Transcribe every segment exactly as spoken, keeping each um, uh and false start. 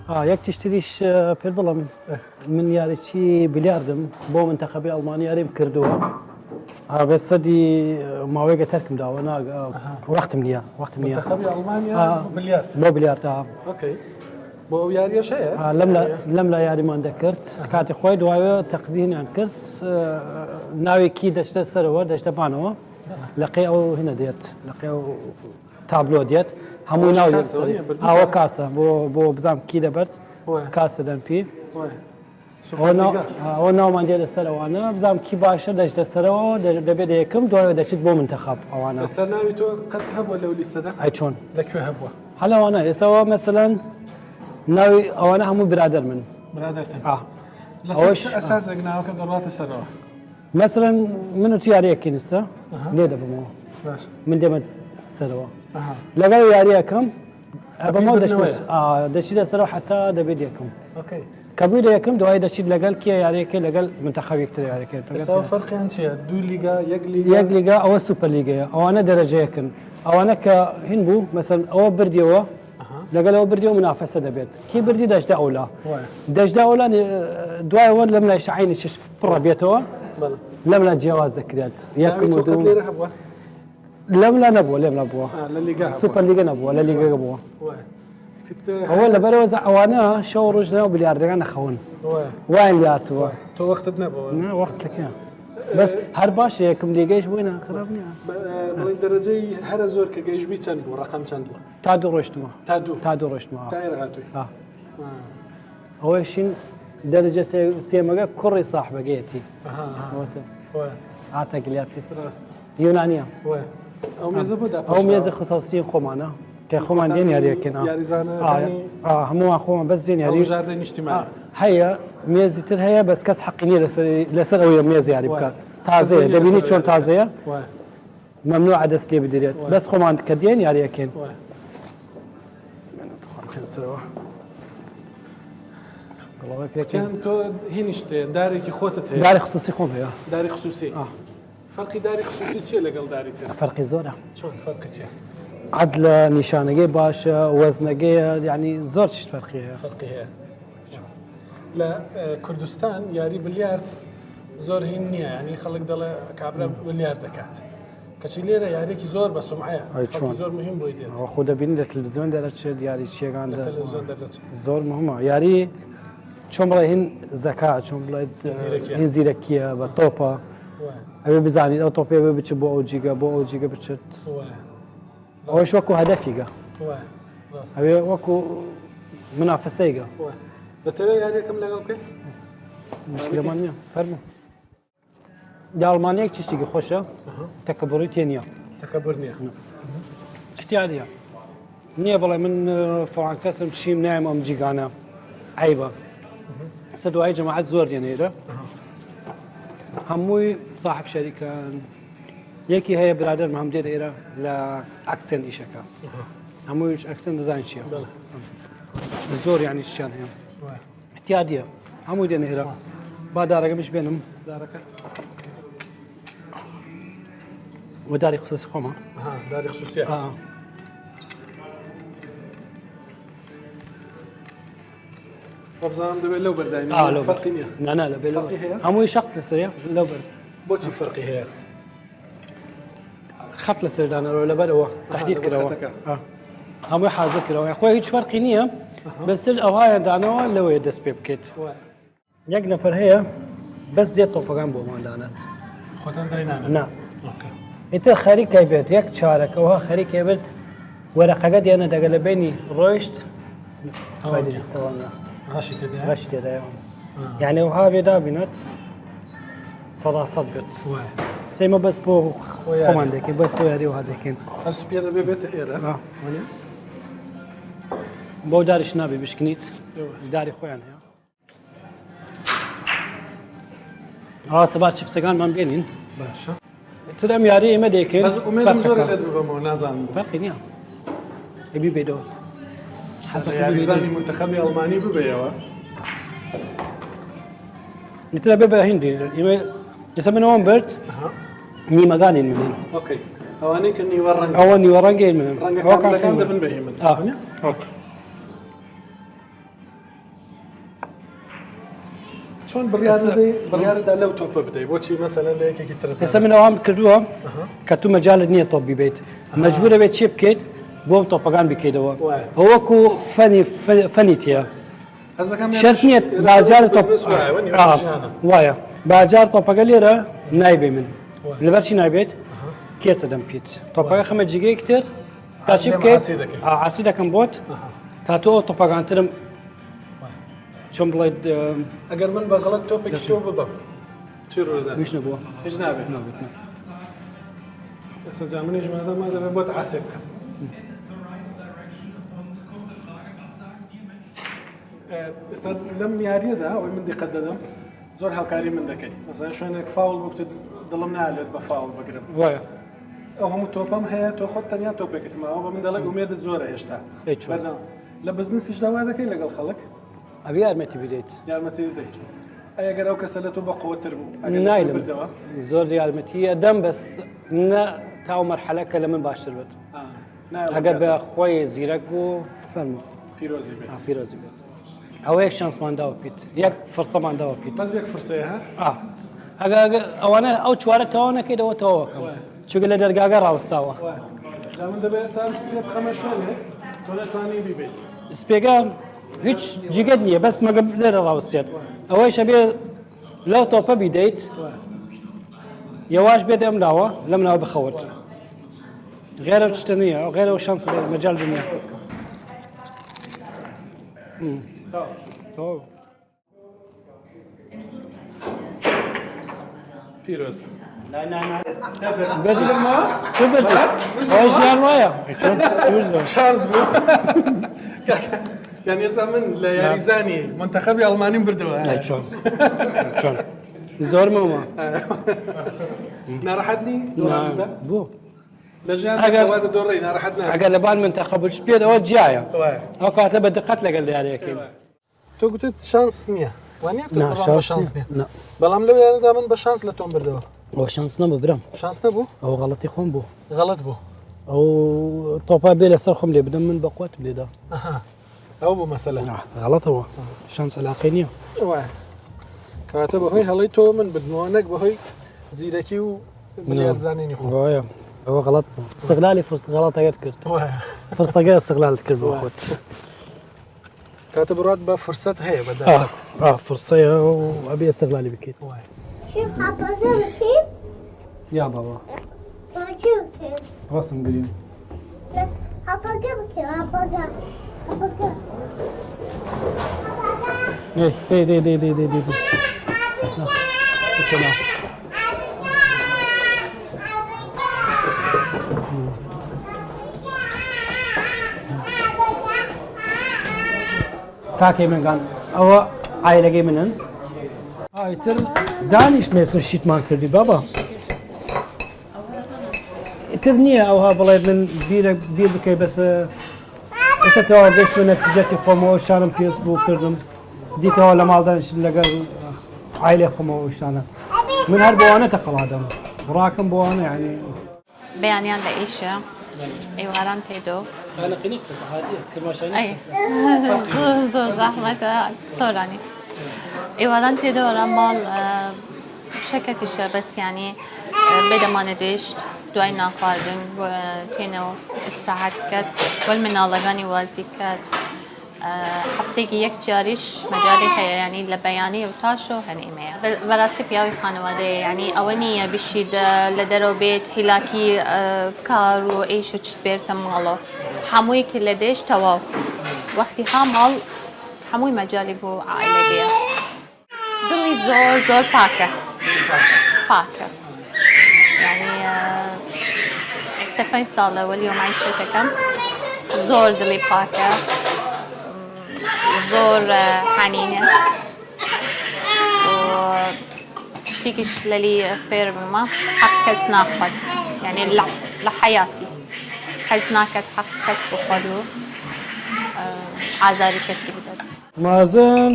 Ha, yek tiştî dîş, e, pêr bilim. Min yarîçî bilyardim. Bo mintexebê Almanî yarîm kirdiwe. Ha, bes sedî, e, mawêge terkim dawe, na, e, wextim niye, wextim niye. Mintexebê Almanya Ha. Bilyard. Bo bilyard, ha. Okey. Bo ew yariye şey e? Ha, lemla, lemla yarîman de kirt. Katê xwe duwaye teqdînan kirt. E, navê kî deşte serewe, deşte banewe. Leqê ew hine diyet. Leqê ew tablo diyet. Hemû Ew ji nav kase, serî. Niye, birdû Awa kase. Kase. Bo, bo bizam kî de bert. We. Kase den pî. We. O nav, Superliga. Ha, o nav man diye de ser ewana. Bizam kî baştir deşte serewe, de, de bê de yekim, duwaye de çit bo mintexab ewana. Mesela navê to qet hebû lew lîsede? Ay çon. Le kü hebû. Hala wana, esa wa meselen navê ewana hemû birader min. Birader te. Ah. Le Awa ser ş-, çi esas ek navke derwate serewe? Mesela min û tu yariyekî nise, Aha. Lê de bimo. Baş. Min demet serewa. Aha. Legal yariyekim, Hepî ebemo birine deşmiş. Waya. Aa, deşî de serewa heta debê de yekim. Okey. Kabul de yekim, duayê deşî legal kiye yariyeke, legal mintexab yektir yariyeke. Esa ferqi yan çi ye? Du liga, yek liga? Yek liga, ew Super Liga ye. Ewane derece yekin. Ewane ke hin bû, mesela ew birdiye we, Aha. Legal ew birdî û munafese de bêt. Kî birdî deşde ewla. Waya. Deşde ewla, e, duayê we lemla işte aynı çiş pir bêt ew. Bele. Lemla ciyawaz de kiryat. Yekim û dûm. Lêre hebû. Lemla nebû, lemla bû. Ha, La Liga hebû. Super Liga nebû, La Liga bû. Waya. Fit, e, Ew le ber ewana şew roj ne bilyardegan xewin. Waya. Wayan liyat we. To wextit nebû. Ne, wextlik ya. Bes her baş yekim Liga iş bûyna xirab niye. Be-, e, Belê dereceyî here zor ke gehişbî çend bû, reqem çend bû? Ta du roştuma. Ta du. Ta du roştuma. Ta êre hatûyî. Ha. Ha. Ew şîn derece se-, sêmege kurê sahibege yetî. Aha, aha. Wate. Wê. Hata giliyatîs. Rast. Yunaniya. Wê. Ew mêze bu da Ew mêze xisasiyên xomana. Ke xoman dên yariyekên ha. Yarizane, Ha, yani ha, hemû an xoma bes dên yari. Hemû jardê niştimanî. Ha, heye, mêzî tir heye, bes kes heqî niye leser, leser ew mêz yari Wê. Bika. Taze ye. Debînî çon taze ye. Wê. Memnû edest lê bidirêt. Wê. Bes xwe man dike diyên yariyekên. Wê. Min dixwam xên ser wa. Gulavek pêkê. Ken to hîn işte darekî xwe te heye. Darê xisûsî xwe heye. Darê xisûsî. Ah. Ferqî darî xisûsî çi ye legel darî te? Ferqî zor e. Çon ferqî çi ye? Edle, nîşanegê baş e, weznegê ye, yanî zor çeşit ferqî heye. Ferqî heye. Li, e, Kurdistan yarî bilyard zor hîn niye. Yanî xelk dele kabre bilyard dekat. Keçî lêre yarîkî zor be sum'e ye. Ay, Xelkî çon. Zor muhîm boy dêt. Xwe de bînî li televîzyon dere çi, yarî çiyegande. Li televîzyon dere çi. Zor muhîm e. Yarî çon bile hîn zeka, çon bile, e, Zîrekî ye. Hîn zîrekî ye, be top e. Wê. Ew ê bizanîn, ew topê ew ê biçe bo ew cîge, bo ew cîge biçe. Wê. Ew ê wekû hedefî ge. Wê. Rast. Ew ê wekû minafeseyê ge. Wê. Dê tevê yariyê kim legel bikey? Muşkile man niye. Fermo. Di Almanyayê çiştîkî xweş e. Aha. Tekeburî tê niye. Tekebur niye. Hı. İhtiyar ya. Niye bala min, e, falan kesim çîm neyim em cîgane. Eyb e. Hı hı. Se duayê cemaet zor diye neyre. Aha. Hemû sahib şerîkan. Yekî heye birader min hem dê de êre le aksen îşeka. Aha. Hemû aksen dizayn çiye. Bele. Zor yani çiyan heye. Vay. Îhtiyadiye. Hemû dê nehêra. Ba dareke min ji bênim. Dareke? We darî xisûsî xwe ma. Aha, darî xisûsî ye. Ha. Xwe bizanim divê lew berdayî. Ha, lew ber. Ferqî niye. Ne, ne, lew ber. Ferqî heye? Hemû şeq li ser ya, lew ber. Boçî ferqî heye? Xef li ser dane ro, li ber ewa. Aha, tehdîd li ber kirawa. Xeteka. Ha. Hemû hazir kirawa. Xwe hiç ferqî niye. Aha. Bes til ewa ya dane wa lewe dest pê bikêt. Wa. Yek nefer heye, bes dê topagan bo wan danet. Xotan daynane. Na. Okey. Îtir xerî keybet, yek çarek, ewa xerî keybet, wereqege diyene degele benî roşt. Tamam. Haydi, tamam ya. Xeşî tede. Xeşî tede ya. Ha. Yani o ha vê da binat. Sedased bit. Vay. Sey me bes bo xwe yarî. Xwe man dekin, bes bo yarî wiha dekin. Ez piye de bê bête êre. Ha. Hani? Bo darî şina bê bişkinît. Yok. Darî xwe yani ya. Ha, seba çipsegan man bênîn. Baş e. Tu dem yarî ême dekin. Ez umêdim zor lê dibibim, nazan. Ferqî niye. Ê bî bêdo. Heta yarîzanî muntexebê Almanî bibe ya. Îtira bebe hindî. Îme, îse min wan bird. Aha. Nîmeganên min in. Okey. Ewanê ke nîwe reng. Ewa nîwe rengên min in. Renge kamlegan de bin behê min. Ah. Hani? Ok. چۆن بڕیار بدەی، بڕیاردا لەو تۆپە بدەی؟ بۆچی مەسەلەن لە یەکێکی ترت ئێستا نەدا؟ من ئەوام کردووە کە تو مەجالت نییە تۆپ بیبیت. مەجبورە بێت چی بکەیت بۆ تۆپەکان بکەیتەوە. وایە. ئەوە وەکو فەنی، فە-، فەنی تیە. ئەز دەکەم شەرت نییە باجار تۆپ-، بزنس وایە، وە نیوە ئا، ژیانە. وایە. باجار تۆپەکە لێرە نایبێ من. وایە. لەبەر چی نایبێت؟ ئەها. کێسە دەم پیت. تۆپەکە وایە. خەمە جیگەیەک تر. تا چی بکەیت؟ ئا، عاسی دەکەم بۆت. ئەها. تا تۆ ئەو تۆپەکانترم وایە. چۆن بڵێت، ئە، ئەگەر من بە غەڵەت تۆپێکی تۆ ببەم، چی ڕوو دەدات؟ هیچ نەبووە. هیچ نابێت. نابێت، نە. ئێستا جا منیش مادەم ما دەبێت بۆت عاسێ بکەم. ئێ، ئێستا لەم یاریەدا ئەوەی من دیقەت دەدەم، زۆر هاوکاری من دەکەیت. مەسەلەن شوێنێک فاول بکتت، دڵم نالێت بە فاول بگرم. وایە. ئەو هەموو تۆپەم هەیە، تۆ خۆت تەنیا تۆپێکت ماوە، بە من دەڵێ ئومێدت زۆرە هێشتا. ئەی چۆن؟ بەردەوام. لە بزنسیشدا وا دەکەی لەگەڵ خەڵک؟ ئەبێ یارمەتی بدەیت. یارمەتی بدەیت. ئەی ئەگەر ئەو کەسە لە تۆ بە قوتر بوو، ئەگەر لە تۆ نایلم. بردەوە؟ زۆر یارمەتی ئەدەم، بەس نە تا ئەو مەرحەلە کە لە من باشتر بێت. ئا، نایڵم ئەگەر بە کاتە. خۆی زیرەک بوو، فەرموو. پیرۆزی بێت. ئا، پیرۆزی بێت. ئەوە یەک شانسمان داوە پیت. یەک فرسەمان داوە پیت. بەس یەک فرسەیە، ها؟ ئا. ئەگە، ئەگە ئەوانە ئەو چوارە تەواو نەکەیت، ئەوە تەواو ئەکەم. وایە. چونکە لە دەرگاگە ڕاوستاوە. وایە. جا من دەبێ ئێستا ئەم سپێ بخەمە شوێنێ، تۆ نەتوانی بیبێ. سپێگە هیچ جیگەت نییە، بەس مەگە لێرە ڕاوستێت. وایە. ئەوەیش ئەبێ لەو تۆپە بیدەیت. وایە. یەواش بێت ئەم لاوە، لەم لاوە بخەوت. غێرە شتە نییە، غێرە و شانس مەجال دنیا. تەواو. تەواو. پیرۆز. بەدی. تو بەدی. ئەوە ژیان وایە. شانس بوو. یعنی ئێستا من لە یاریزانی منتەخەبی ئەڵمانیم بردەوە. ئەی چۆن؟ چۆن؟ زۆر ماما. ناڕەحەت نی؟ نا، بوو. لە ژیان ئەگەر دەکەواتە دۆڕی، ناڕەحەت نابێت. ئەگەر لە بان منتەخەب بچ پێت ئەوە جیایە. وایە. ئەو کاتە بە دقەت لەگەڵ دیارەکەین. وایە. تۆ گوتت شانس نییە. وانە؟ تۆ نا، بەڵام بە شانس شانس نییە. نییە. نا. بەڵام لەو یاریدا من بە شانس لە تۆم بردەوە. ئەوە شانس نەبوو، برام. شانس نەبوو؟ ئەوە غەڵەتی خۆم بوو. غەڵەت بوو. ئەو تۆپا بێ لەسەر خۆم لێ بدەم، من بە قوت لێدا. ئەها. ئەو بوو مەسەلە. نا، غەڵەتەوە. شانس علاقەی نییە. وایە. کەواتە بەهۆی هەڵەی تۆ من بردمەوە، نەک بەهۆی زیرەکی و نا. بلیارزانینی خۆم. وایە. ئەوە غەڵەت بوو. استغلالی فرس-، غەڵەتەکەت کرد. وایە. فرسەکە استغلال کرد بۆ وایە. خۆت. کاتە بڕات بە فرسەت هەیە بە ئا، داخەت. ئا، فرسەیە و ئەبێ ئەستەغلالی بکەیت. وای. شێف، هەپەگە بکەین؟ یا بابا. با چی بکەین؟ ڕاستم گریم. هەپەگە بکەین، هەپەگە. هەپەگە. هەپەگە. دێ، دێ، دێ. هەپەگە. بچۆ ناو. کاکەی من گان، ئەوە عایلەکەی منن. ئایتر دانیشتمێ سن شیتمان کردی بابا. ئیتر نییە ئەوها بڵێ من بیرە، بیر بکەی بەسە. ئێستا تەواو گەشتمە نەتیجەتی خۆمەوە، شانم پێست بوو کردم. دیتەوە لە ماڵ دانیشتن لەگەڵ عایلێ خۆمەوە شتانە. من هەر بۆوانە تەقەڵادەم. ڕاکم بۆوانە یعنی. بەیانیان لە ئیشە، ئێواران تێدۆ. ئەی، زۆر، زۆر زەحمەتە سۆرانی. ئێواران تێدۆ ئەرا ماڵ، ئە، شەکەتیشە بەس یعنی، ئە، بێدەمانە دێشت، دوای نانخواردن، ئە، تێنەوە ئیسراحەت کەت، وەل مناڵەگانی وازی کەت. ئە، هەفتەیەکی یەک جاریش مەجالی هەیە، یعنی لە بەیانی و تاشۆ هەنێمەیە. بە-، بەڕاستی پیاوی خانەوادەیە، یعنی ئەوە نییە بشید، ئە، لە دەرەوە بێت، هیلاکی، ئە، کار و ئیش و چت بێرتە ماڵەوە. هەموویەکی لە دێش تەواو. وەختی ها ماڵ هەمووی مەجالی بۆ عائلە دێ. دڵی زۆر، زۆر پاکە. پاکە. یعنی، ئە، ئێستا پێنج ساڵە وەلی و مەعیشەت دەکەم. زۆر دڵی پاکە. زۆر، ئە، حەنینە. و شتێکیش لەلی فێر بوومە، حەق کەس ناخوات. یعنی لە، لە حەیاتی. حەز ناکات حەق کەس بخوات و، ئە، ئازاری کەسی بدات. مازن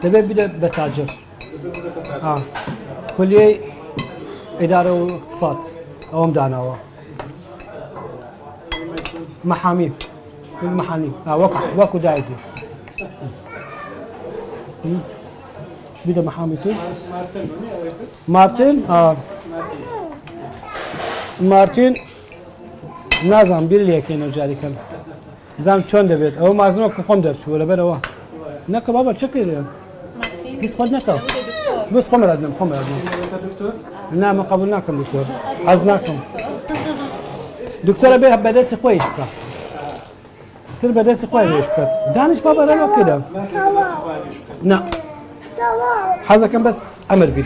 دەبێت بدە بە تاجر. ها. کلیەی ئیدارە و اقتصاد. ئەوم داناوە. محامی. محامی. ها، وەکو، وەکو دایکی. Bir de Muhammed. Martin, ha. Martin. Nazan bir liyekene özellikle. Zam çön de bet. Ama mazın o kafam der çuvala ben o. Ne ka baba çek ya. Biz kod ne ka? Biz kameradın, kameradın. Ne, ben kabul nakim doktor. Az nakim. Doktora bir bedel sıfır iş ka. Tir bedel sıfır iş ka. Danış baba lan okey da. Ne. Hazakan bes emir bir.